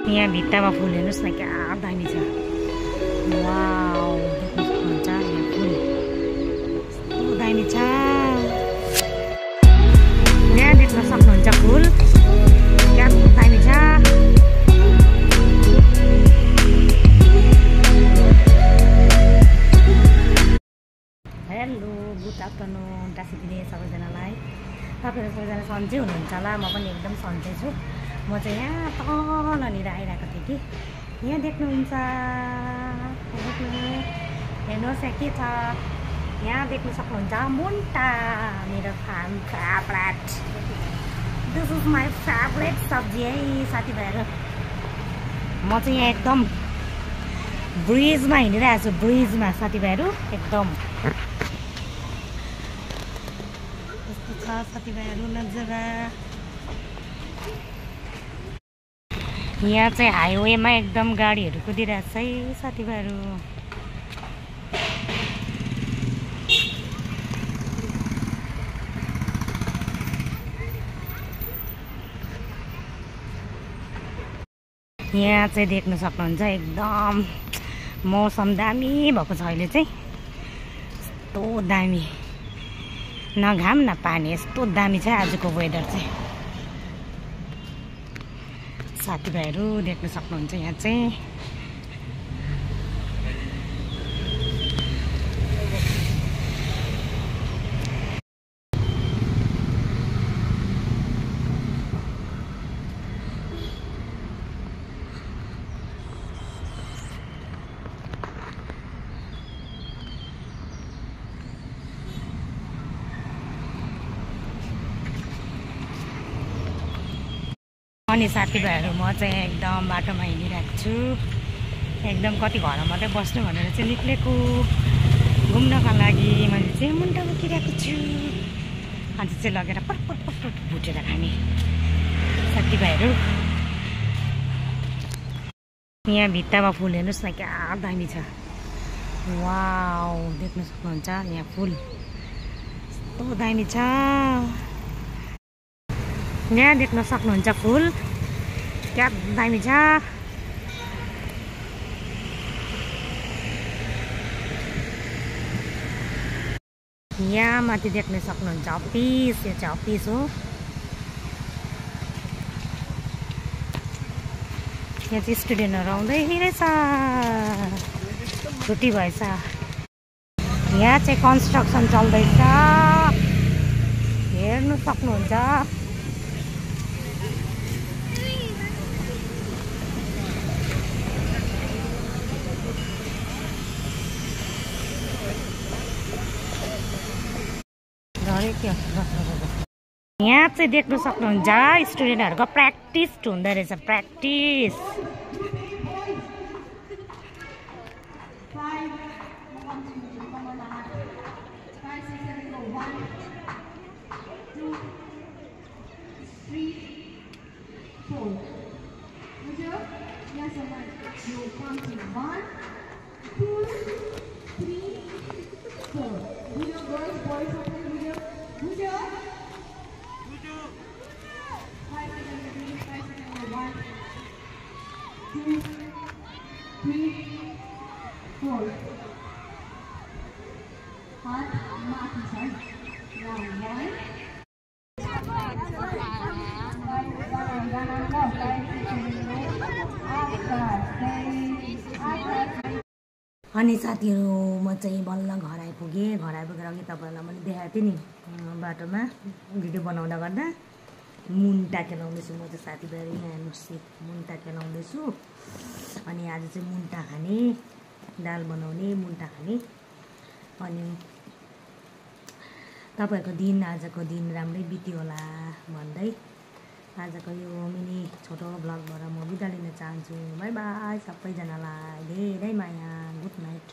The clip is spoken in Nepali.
यहाँ भित्तामा फुल हेर्नुहोस् न क्या दामी छ। वाउ देख्नु सक्नुहुन्छ यहाँ फुल कस्तो दामी छ। यहाँ देख्न सक्नुहुन्छ फुल क्या दामी छ। हेलो गुड आफ्टरनुन टासी दिने सबैजनालाई। तपाईँहरू सबैजना सन्चै हुनुहुन्छ होला, म पनि एकदम सन्चै छु। म चाहिँ यहाँ तलनिर आइरहेको थिएँ कि यहाँ देख्नुहुन्छ हेर्नुहोस् यहाँ के छ। यहाँ देख्न सक्नुहुन्छ मुन्टा मेरो favourite. This is my favourite सब्जी है साथीभाइहरू। म चाहिँ यहाँ एकदम ब्रिजमा हिँडिरहेको छु, ब्रिजमा साथीभाइहरू एकदम कस्तो छ साथीभाइहरू नजारा। यहाँ चाहिँ हाइवेमा एकदम गाडीहरू कुदिरहेको छ है साथीभाइहरू। यहाँ चाहिँ देख्न सक्नुहुन्छ एकदम मौसम दामी भएको छ अहिले चाहिँ। यस्तो दामी न घाम न पानी, यस्तो दामी छ आजको वेदर चाहिँ साथीभाइहरू। देख्न सक्नुहुन्छ यहाँ चाहिँ अनि साथीभाइहरू म चाहिँ एकदम बाटोमा हिँडिरहेको छु। एकदम कति घरमा मात्रै बस्नु भनेर चाहिँ निक्लेको घुम्नका लागि। मैले चाहिँ मुन्टा बोकिरहेको छु। आज चाहिँ लगेर पट भुटेर खाने साथीभाइहरू। यहाँ भित्तामा फुल हेर्नुहोस् न क्या दामी छ। वाउ देख्न सक्नुहुन्छ यहाँ फुल यस्तो दामी छ। यहाँ देख्न सक्नुहुन्छ फुल क्या दामी छ। यहाँ माथि देख्न सक्नुहुन्छ अफिस, यो चाहिँ अफिस हो। यहाँ चाहिँ स्टुडेन्टहरू आउँदै रहेछ, छुट्टी भएछ। यहाँ चाहिँ कन्स्ट्रक्सन चल्दैछ हेर्नु सक्नुहुन्छ। यहाँ चाहिँ देख्नु सक्नुहुन्छ स्टुडेन्टहरूको प्र्याक्टिस हुँदो रहेछ, प्र्याक्टिस। अनि साथीहरू म चाहिँ बल्ल घर आइपुगेँ। घर आइपुगेर अघि तपाईँहरूलाई मैले देखाएको थिएँ नि बाटोमा भिडियो बनाउँदा गर्दा मुन्टा खेलाउँदैछु म चाहिँ साथीभाइ। यहाँ हेर्नुहोस् मुन्टा खेलाउँदैछु। अनि आज चाहिँ मुन्टा खाने, दाल बनाउने, मुन्टा खाने। अनि तपाईँहरूको दिन आजको दिन राम्रै बित्यो होला भन्दै आजको यो मिनी छोटो ब्लगबाट म बिदा लिन चाहन्छु। बाई बाई सबैजनालाई, धेरै माया, गुड नाइट।